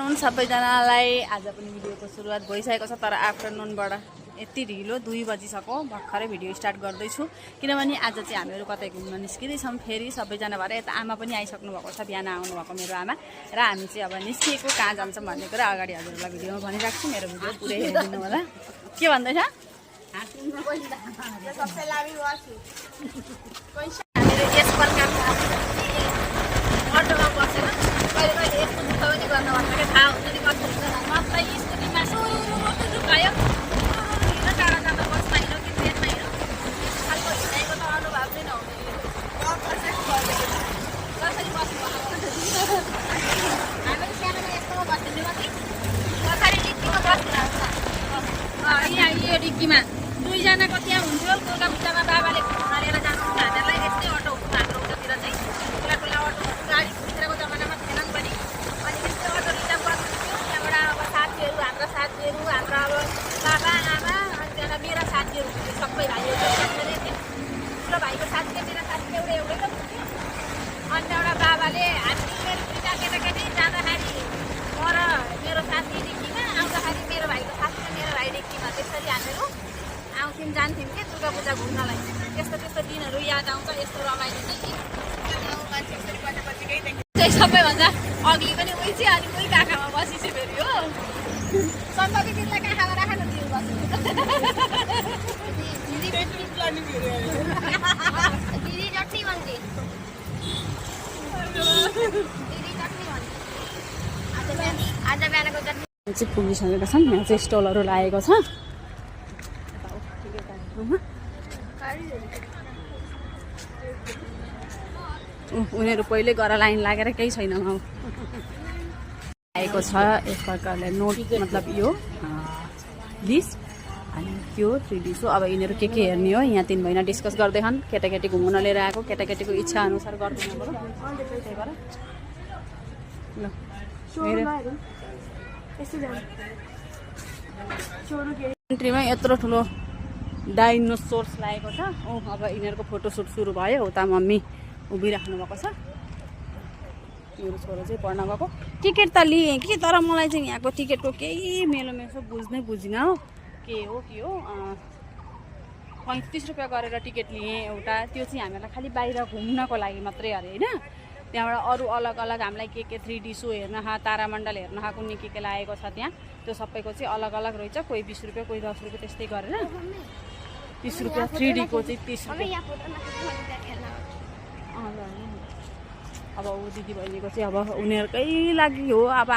नुन सबैजनालाई आज पनि भिडियोको सुरुवात भइसकेको छ तर आफ्टरनुनबाट यति ढिलो 2 बजिसक्यो भर्खरै भिडियो स्टार्ट गर्दैछु किनभने आज चाहिँ हामीहरू कतै घुम्न निस्किँदैछौँ फेरि सबैजना भएर यता आमा पनि आइसक्नु भएको छ बिहान आउनुभएको मेरो आमा र हामी चाहिँ अब निस्किएको कहाँ जान्छौँ भन्ने कुरा अगाडि हजुरलाई भिडियोमा भनिराख्छु मेरो भिडियो पुरै हेरिदिनु होला के भन्दैछ हामीहरू यस प्रकारको अटोमा बसेर कहिले कहिले यस्तो दुःख पनि गर्न भन्दाखेरि थाहा हुन्छ नि कस्तो हुन्छ मात्रै स्कुटीमा सुरु गयो टाढा टाढा बसमा हिँड्यो कि ट्रेनमा हिँड्यो खालको हिँडाइको त अनुभव चाहिँ नहुने कसरी बस्नुभएको हामीहरू सानोमा यस्तोमा बस्दैथ्यौँ कि पछाडि डिक्कीमा बस्नु यहाँ यो डिक्कीमा दुईजनाको त्यहाँ हुन्थ्यो दुर्गा पूजामा बाबाले घुम्न लिएर जानुहुन्छ हामीहरूलाई यस्तै अटो हुन्छ हाम्रो उतातिर चाहिँ ठुला ठुला अटो गाडी खुद्रेको जमानामा थिएनन् पनि अनि यस्तै अटो रिजर्भ गर्नुहुन्थ्यो त्यहाँबाट अब साथीहरू हाम्रो अब बाबा आमा अनि त्यहाँबाट मेरा साथीहरू हुन्थ्यो सबै भाइहरू सबैले थियो ठुलो भाइको साथीले मेरो साथी एउटै त हुन्थ्यो अनि त्यहाँबाट बाबाले हामी दुईटा केटाकेटी जाँदाखेरि म र मेरो साथी डिक्कीमा आउँदाखेरि मेरो भाइको साथी र मेरो भाइ डिक्कीमा त्यसरी हामीहरू आउँथ्यौँ जान्थ्यौँ कि दुर्गा पूजा घुम्नलाई त्यस्तो त्यस्तो दिनहरू याद आउँछ यस्तो रमाइलो चाहिँ सबैभन्दा अघि पनि उही चाहिँ अनि उही काखामा बसिछु फेरि हो सम्पत्ति दिदीलाई काखामा राख न दिनु बस्नु दिदी चट्नी भन्थे आज बिहानको चट्नी चाहिँ पुगिसकेका छन् यहाँ चाहिँ स्टलहरू लागेको छ उनीहरू पहिले गएर लाइन लागेर केही छैन आएको छ एक प्रकारले नोट मतलब यो डिस अनि त्यो 3D हो अब यिनीहरू के हेर्ने हो यहाँ 3 महिना डिस्कस गर्दैछन् केटाकेटी घुम्न लिएर आएको केटाकेटीको इच्छा अनुसार गर्दैन कन्ट्रीमा यत्रो ठुलो डाइनोसोर्स लागेको छ अब यिनीहरूको फोटोसुट सुरु भयो उता मम्मी उभिराख्नु भएको छ मेरो छोरो चाहिँ पढ्न गएको टिकट त लिएँ कि तर मलाई चाहिँ यहाँको टिकटको केही मेलो बुझिनँ हो के हो 35 रुपियाँ गरेर टिकट लिएँ एउटा त्यो चाहिँ हामीलाई खालि बाहिर घुम्नको लागि मात्रै अरे होइन त्यहाँबाट अरू अलग अलग हामीलाई के 3D सो हेर्न तारामण्डल हेर्न कुनै के लागेको छ त्यहाँ त्यो सबैको चाहिँ अलग अलग रहेछ कोही 20 रुपियाँ कोही 10 रुपियाँ त्यस्तै गरेर 30 रुपियाँ 3D को चाहिँ 30 रुपियाँ अब ऊ दिदी बहिनीको चाहिँ अब उनीहरूकै लागि हो अब